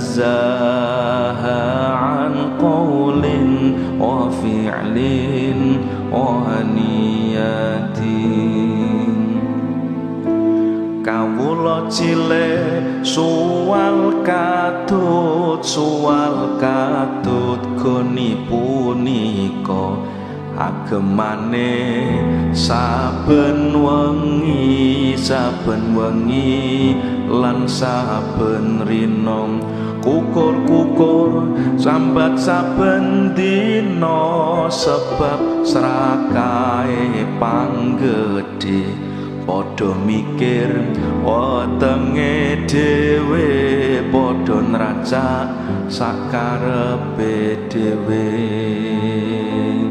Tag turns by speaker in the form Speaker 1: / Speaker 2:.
Speaker 1: Tanazzaha an qawlin wa fi'lin wa niyatin. Kawula cilik suwal katut, suwal katut goni punika agemane saben wengi, saben wengi lan saben rina, kukur-kukur sambat saben dina, sebab srakae panggedhe. Padha mikir wetenge dhewe, padha nracak sakarepe dhewe.